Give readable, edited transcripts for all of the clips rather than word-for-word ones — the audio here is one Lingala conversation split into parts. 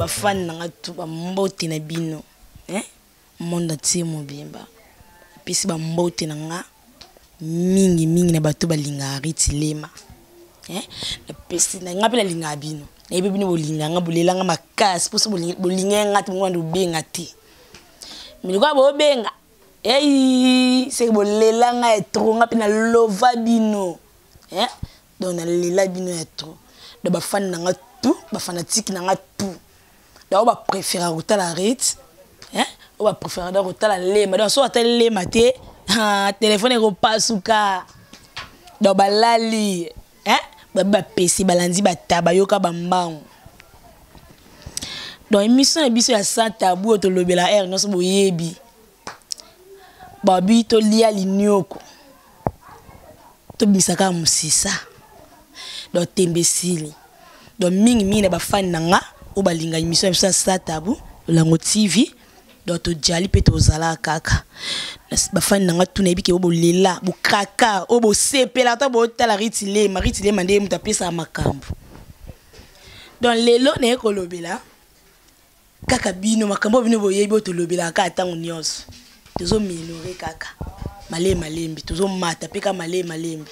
Bafani na nga tu, bambote na bino, eh? Monde entier mobimba, epesi bambote na nga mingi mingi na bato balingaka Riti Lema, eh? Napesi na nga mpe nalingaka bino, nayebi bino bolingaka nga, bolelanga makasi mposo bolingaka nga te, bongo banda obenga te, mais lokola bobenga ei seke bolela nga ya trop, nga mpe nalova bino, eh? Donc nalela bino ya trop. Donc bafani na nga tout, bafanatike na nga tout, donc bapréféra kotala Rit, eh? Oyo bapréféra donc kotala Lema, donc so atali Lema te, telefone ekopasuka. Donc balali, eh? Babi bapesi balandi bata bayoka bambangu. Donc émission na biso ya Sans Tabou oyo tolobela aire nyonso, boyebi babi tolia linioko, tobimisa kaka mosisa. Donc tembe esili. Donc mingimingi na bafani na nga oyo balinga émission na biso ya Sans Tabou Lolango TV, donc tojali mpe tozala kaka bafani na nga tu. Nayebi ke oyo bolela, bokraka, oyo bosepela ata botala Riti Lema. Riti Lema nde moto apesaka makambo. Donc lelo naye kolobela kaka bino makambo oyo bino boyebi, oyo tolobelaka kaka ntango nyonso. Tozoméliorer kaka malembe malembe, tozomata mpe kaka malembe malembe.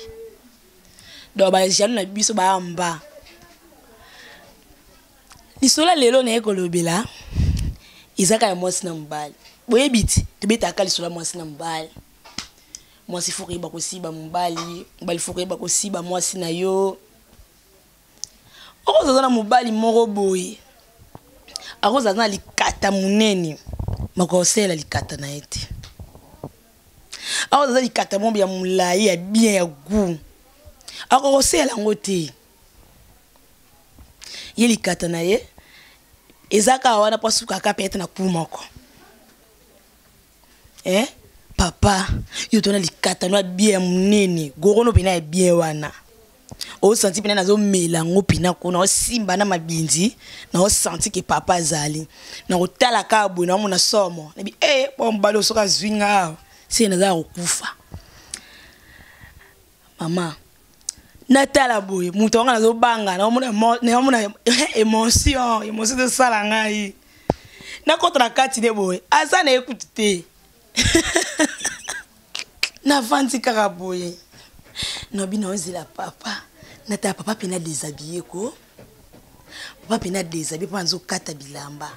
Donc bajaloux na biso baamba lisolo. Lelo naye kolobela eza kaka ya mwasi na mobali. Boyebi ti tobetaka lisolo ya mwasi na mobali. Mwasi faut koyeba kosiba mobali, mobali faut koyeba kosiba mwasi na yo. Okozala na mobali moko boye, akozala na likata monene, makosalela likata na ye te. Akozala likata moko ya molai, ya bien, ya goût, akokosalela yango te. Ye likata na ye eza kaka wana mpo asukaka peut-être na ku moko, eh? Papa, yo tona likata no ya bien, ya monene, gorono mpena ya bien wana, osanti mpena nazomela yango mpena kuna, osimba na mabindi, naosanti ke papa azali na kotala kaka boye, naomona somo nabi e po mobali osoki azwi nga awa, se naza ya kokufa. Mama, natala boye, moto wanga nazobanga, naomona émotion, émotion ezosala ngai. Nakɔta na kati nde boye, aza na ye kutu te. Navandi kaka boye, nabi naozela papa. Natala papa mpena déshabillé ko, papa mpena déshabillé mpo azokata bilamba.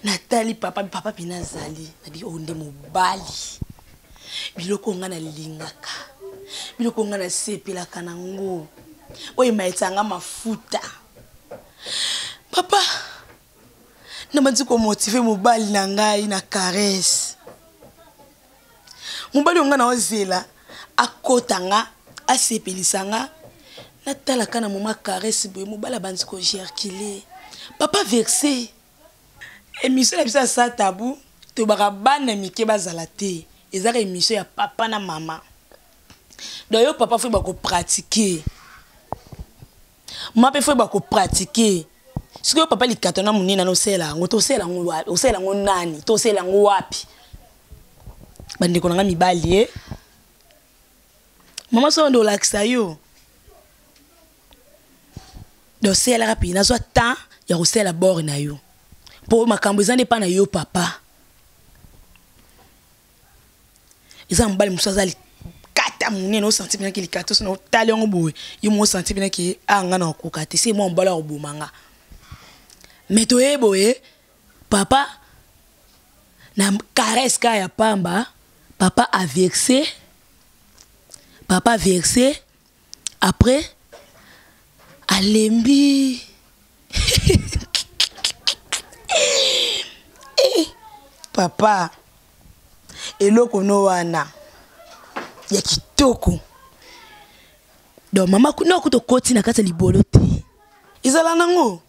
Natali papa, papa mpena azali, nabi oyo nde mobali, biloko nga nalingaka, biloko nga nasepelaka nango, oyo emaisanga mafuta. Papa, nabandi komotiver mobali na ngai na caresse. Mobali oyo ngai naozela akota nga, asepelisa nga. Natalaka na moma caresse boye, mobali abandi kogerculer, papa vexe. Émission na biso ya Sans Tabou, tobaka bana mike bazala te, ezaka émission ya papa na mama. Donc yo papa faut bakopratiquer, ma mpe faut bakopratiquer. Soki yo papa likata na monene na osala yango, tosala yango, osala yango nani, tosala yango wapi? Bandeko na nga mibali, ye mama so nde olakisa yo. Donc osalaka mpe nazwa temps ya kosala bord na yo, mpo makambo eza nde mpa na yo papa. Eza mobali mosusu aza likata monene, osanti mpenaki likata oso na otali yango boye, yo mo osanti mpenaki a nga na okoka te, se mwa mobali akoboma nga. Mais toye boye, papa na caresse kaka ya pamba, papa avexe, papa vexe, après alembi. Eh, papa, eloko no wana ya kitoko. Donc mama kuna okuta okoti na kati ya libolo te, ezala nango,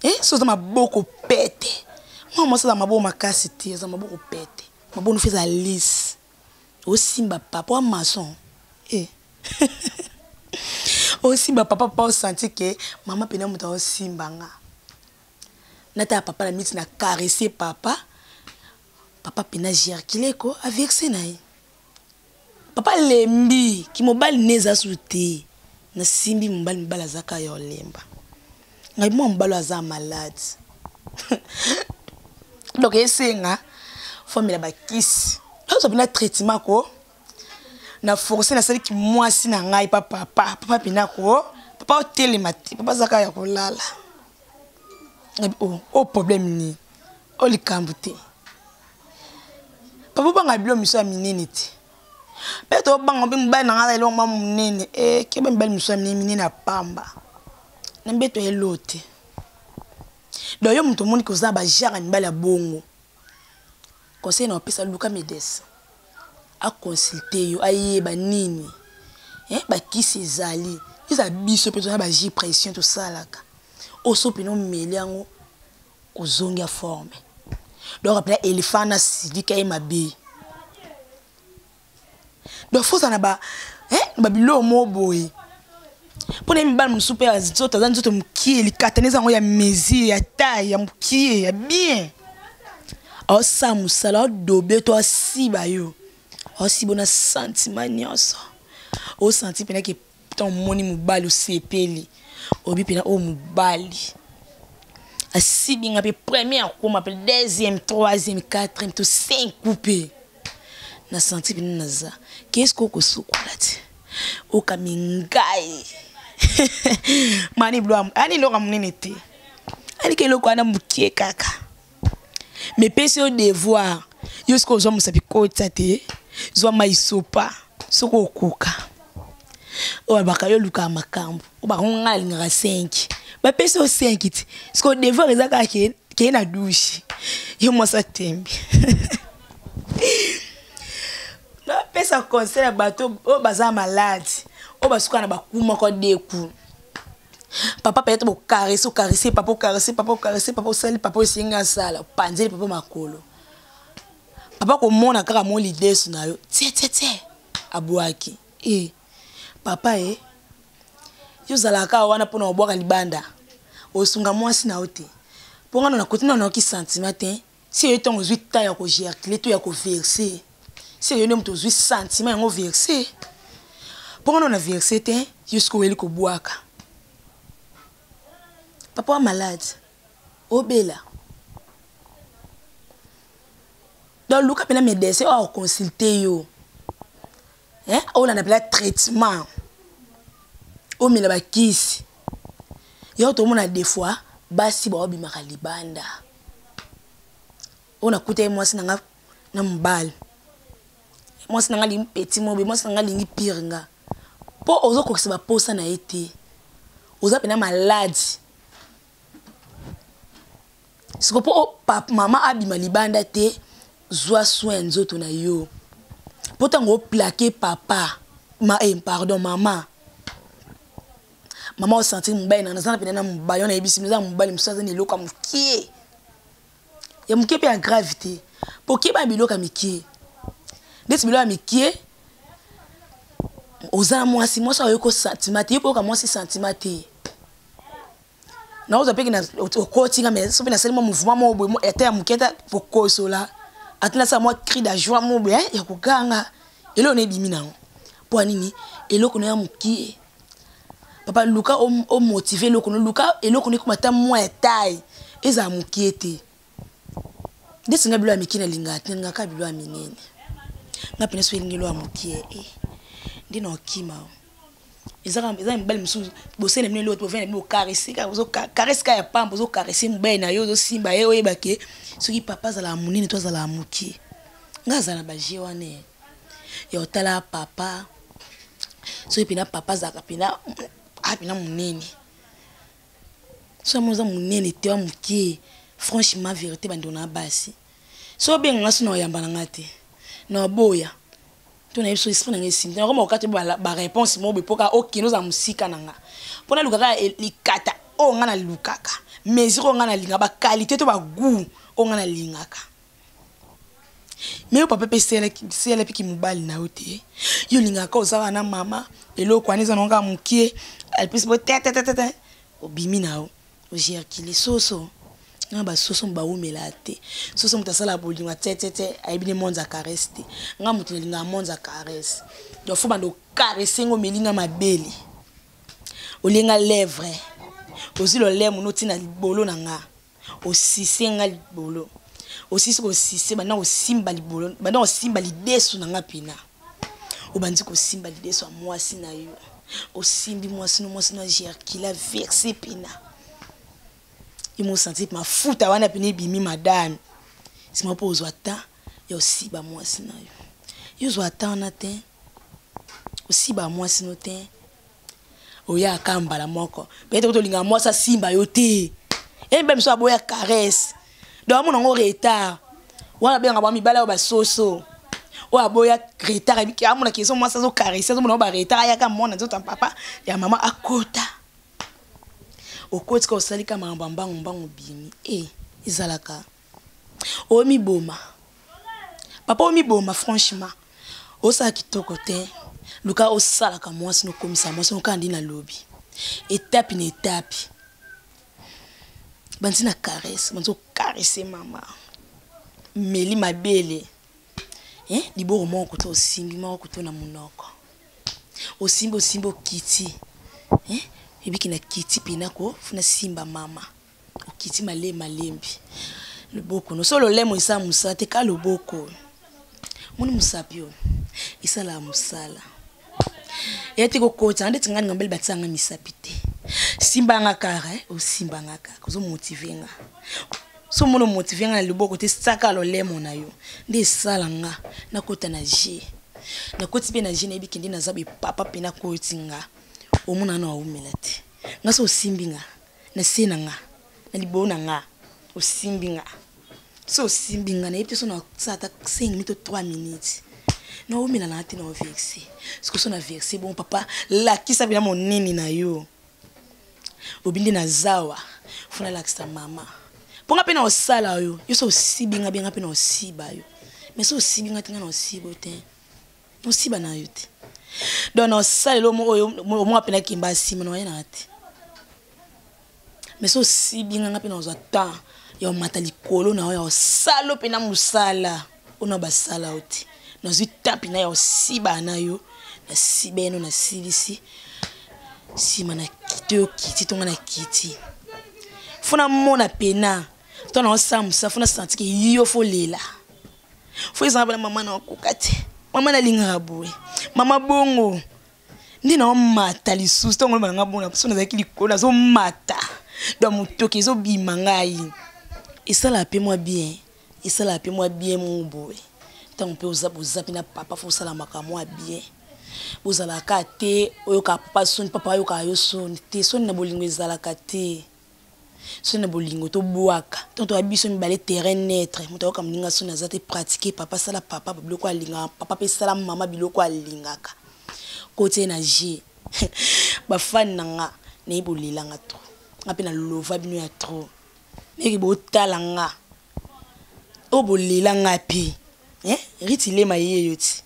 eh, so oza maboko pete. Mwana mwasi aza maboko makasi te, aza maboko pete, maboko nofi eza lisse, osimba papa wa maçon, eh. Osimba papa, papa osanti ke mama mpena moto aosimba nga. Natala papa na miti na caresse papa, papa mpena gercule ko, avexe na ye. Papa lembi, kimobali ne eza su te. Nasimbi mobali, mobali aza kaka ya olemba. Ngai mwa mobali aza malade. Donc esenga fomela bakisi. Nazwa mpena traitement ko. Na force nasaliki mwasi na ngai pa papa. Papa mpena ko. Papa otelema te. Papa azaka ya kolala. Oh, oh problème nini? Oh likambo te. Papa obanga bilo miso ya minene te. Mpe tobanga mpe mobali na ngai aza eloko mwa monene. Eh, keba mibali miso ya minene minene ya pamba. Na mbeto ya elo te. Donc yo moto omoni koza ba genre ya mibali ya bongo. Conseil na opesa luka medecin. A consulter yo, ayeba nini. Eh, ba kisi ezali. Eza biso pe toza ba jus pression tosalaka. Oso pena omeli yango ozongi ya forme. Donc apela elephant na silika ye mabe. Donc faut na ba eh ba biloko mo boye. Mpo na ye mibali mosusu mpe nzoto aza nzoto mokie likata neza yango ya mesure ya taille ya mokie ya bien. Aosala mosala aodobe to asiba yo. Aosiba na sentiment nyonso. Osanti mpena ke ntango omoni mobali osepeli. Oyebi mpena oyo mobali. Asibi nga mpe première akoma mpe deuxième, troisième, quatrième to cinq coupe. Na senti mpena naza. Qu'est-ce que okosukola te? Okami ngai. Mani blwa, ani eloko ya monene te. Ani ke eloko wana mokie kaka. Mais pesi yo devoir. Yo soki ozwa mosapi kotisa te, zwa mai sopa soki okoka. Oyo baka yo luka makambo. Oyo baka ngai alingaka 5. Bapesi yo 5 te. Soki devoir eza kaka ke ke na douche. Yo mwasi atembi. Napesa conseil ya bato oyo baza malade, oyo basuka na baku moko deku. Papa peut-être bokarese, okarese papa, okarese papa, okarese papa, osali papa osengi asala, opanzeli papa makolo. Papa komona kaka mo lidesu na yo, tie tie tie, abwaki. Eh, papa eh, yo ozalaka wana mpona obwaka libanda, osunga mwasi na yo te. Mpo nga na koti na nayoki sentiment te. Si yo ntango ozwi temps ya kogercule to ya koverse, si yo nde moto ozwi sentiment yango verse, mpo nga na verse te, yo sikoyo oyeli kobwaka. Papa wa malade, obela. Donc luka mpena médecin oyo akoconsulte yo. Hein? Olanda mpena traitement. Omela bakisi. Yo tomona des fois basi baobimaka libanda. Oyo nakuta ye mwasi na nga na mobali. Mwasi na nga alingi petit mobe, mwasi na nga alingi pire nga. Po ozokokisa ba posa na ye te. Oza pena malade. Siko po papa mama abima libanda te, zwa soin ya nzoto na yo. Po tango o plaquer papa, ma, eh, pardon mama. Mama o sentir mobali na naza pena na mobali, on ayebisi naza mobali mosusu aza na eloko ya mokie. Ya mokie pe ya grave te. Po keba biloko ya mikie. Ndeti biloko ya mikie, oza na mwasi, mwasi ayoki sentiment te, yo pe oyoka mwasi sentiment te. Nakozwa pe na okoti nga mais soki nasali mwa mouvement moko boye, ata ya mokie, ata kokosola, ata nasala mwa cri de joie moko boye, ya koganga, eloko na ebimi nango. Po ya nini? Eloko na ya mokie. Papa luka o motiver eloko no, luka eloko no ekoma ata mwa ya taille, ezala mokie te. Ndeti nga bilo ya mikie nalingaka te, nalingaka kaka bilo ya minene. Nga pena soki elingi eloko ya mokie, eh, nde na okima o. Eza kaka, eza mibali mosusu, bosali na bino eloko te, bovandi na bino bokarese kaka, bozo karese kaka ya pamba, bozo karese mobali na yo, ozosimba ye, oyeba ke soki papa azalaka monene to azalaka mokie. Nga azala na ba jeu wana eh. Ya otala papa, soki pena papa azalaka pena, ah, pena monene. Soki amoni oza monene te, wa mokie, franchement vérité bandeko na basi. Soki obenga nga so na oyamba na nga te. Na oboya. To na yebiso esprit na nga esimbi. Na koma kokata ba réponse moko boye po kaka okende ozala mosika na nga. Po naluka kaka likata oyo nga nalukaka. Mesure oyo nga nalingaka, ba qualité to ba goût oyo nga nalingaka. Mais yo papa pe sela pe ki mobali na yo te. Yo olingaka oza wana na mama, eloko wana eza na kaka mokie, alpesi bo te te te te te, obimi na yo. Ogerkile soso. Nga ba soso ba wumela te. Soso moto asala bolingo te te te, ayebi ne monza caresse te. Nga moto nalinga monza caresse. Donc faut bando caresser ngo melinga mabele. Olinga lèvre. Ozwi lolemo no tina libolo na nga. Osise nga libolo. Osisi kosise banda kosimba libolo, banda kosimba lidesu na nga pena. Obandi kosimba lidesu ya mwasi na yo. Osimbi mwasi no, mwasi no agerkila verse pena. Yo mo sentir mafuta wana pena ebimi madame. Sima po ozwa temps ya osiba mwasi na yo. Yo ozwa temps wana te. Osiba mwasi no te. Oyaka mbala moko. Peut-être tolinga mwasi asimba yo te. Ye mpe miso aboya caresse. Donc amona ngo retard. Wana benga ba mibala oyo basoso. Oyo aboya retard ebiki amona keso mwasi azo caresse azomona ba retard ayaka mona nzoto ya papa ya mama akota. Okoti ka osali ka makambo ya mbangu mbangu bimi. Eh, ezalaka. Omiboma. Papa omiboma franchement. Osala kitoko te. Luka osalaka mwasi nokomisa mwasi nokaa ndi na lobi. Etape na etape. Banzi na caresse, banzi ocaresse mama. Meli mabele. Eh, liboko moko kuta osimbi moko kuta na monoko. Osimbi osimbi okiti. Eh, ebiki na kiti pena ko funa simba mama. Okiti malembe malembe. Loboko no so lolemo esala mosala te ka loboko. Moni mosapi oyo esalaka mosala. Eya te kokota ndeti nga ninga mbele batia nga misapi te. Simba nga kaka, eh, osimba nga kaka, ozo motiver nga. So mono motiver nga na loboko te saka lolemo na yo. Nde esala nga nakota na G. Nakoti pe na G nayebi kende naza be papa pe nakoti nga. Omona na awumela te. Nga so osimbi nga na se na nga na libolo na nga osimbi nga. So osimbi nga nayebi te so na sala ata 5 minutes to 3 minutes. Na awumela na te na verse. Siko so na verse bon papa lakisa bina monene na yo. Obinde na zawa funa lakisa mama. Ponga pe na osala yo, yo so osibi nga benga pe na osiba yo. Mais so osibi nga te nga na osibo te. Osiba na yo te. Donc na osala lo mo oyo mo apena kimba sima na na te. Mais so osibi nga pe na ozwa temps ya mata likolo na yo ya osala pe na musala ona basala yo te. Nazwi temps pe na ya osiba na yo. Na sibeno na silisi. Sima na kiti yo kiti tonga na kiti. Funa mona pena. To na osala musala funa senti ke yo fo lela. Fo ezanga bana mama na okoka te. Mama na lingaka boye. Mama bongo. Ndi na omata lisusu tongo loba nga bona so nazalaki likolo nazo mata. Donc motoki ezobima ngai. Esala pe mwa bien. Esala pe mwa bien mon boye. Tango pe oza boza pe na papa fo osala makambo mwa bien. Bozalaka te oyoka papa soni papa ayoka yo soni te soni na bolingo ezalaka te. Soni na bolingo tobwaka. Tango toya biso mibale terrain neutre. Moto ayoka moninga soni aza te pratiquer papa sala papa biloko alingaka papa pe sala mama biloko alingaka. Kotie na G. Ba fan na nga nayebi bolela nga trop. Nga pe na lova bino ya trop. Nayebi botala nga. Oyo bolela nga pe. Eh, Riti Lema ye yo ti.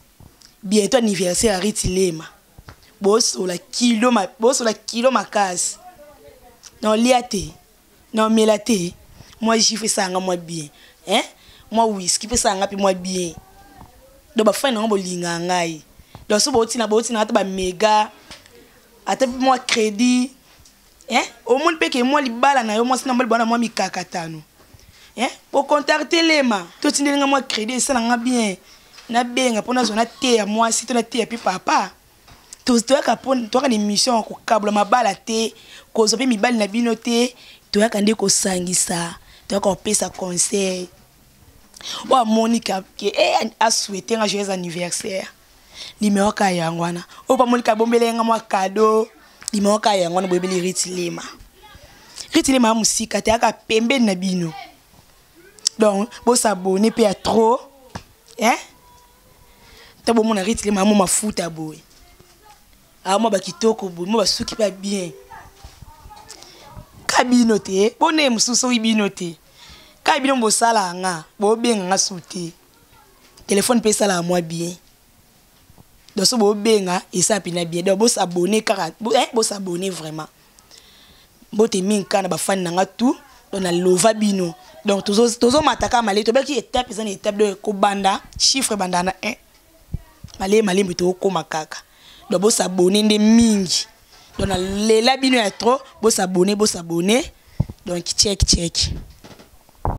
Bientôt anniversaire ya Riti Lema. Bosola kilo ma, bosola kilo makasi. Na olia te, na omela te. Moi jus fait ça nga moi bien. Hein? Moi whisky fait ça nga pe moi bien. Donc ba fan nga bolinga ngai. Donc so botina botina ata ba méga ata moi crédit. Hein? Omoni pe ke moi libala na yo mwasi na mobali bana moi mikakatano. Hein? Bo contacter Lema, to tindeli nga moi crédit esala nga bien. Na benga pona zona te ya mwasi to na te ya pe papa. To toyaka po toyaka na émission ko kabula mabala te, kozwa pe mibali na bino te, toyaka nde kosangisa, toyaka kopesa conseil. Oyo amoni ka ke eh a souhaiter nga joyeux anniversaire. Numéro ka yango wana. Oyo pa moni ka bombele nga mwa cadeau. Numéro ka yango wana boyebeli Riti Lema. Riti Lema ya musika te aka pembeni na bino. Donc bo s'abonner pe ya trop. Hein? Ta bomona Riti Lema mo mafuta boye. Ah moi ba kitoko boye, moi ba suki pa bien. Ka bino te, bone mususu wi bino te. Ka bino bosala nga, bo benga nga su te. Téléphone pe sala moi bien. Donc so bo benga et ça pina bien. Donc bo s'abonner kaka, bo, hein, bo s'abonner vraiment. Mbote mingi kaka na ba fan na nga tout. Donc na lova bino. Donc tozo tozo mataka male to baki étape eza na étape de ko banda chiffre banda na 1. Male malembe to koma kaka. Donc bo s'abonner nde mingi. Donc nalela bino ya trop. Bosabone, bosabone. Donc check check.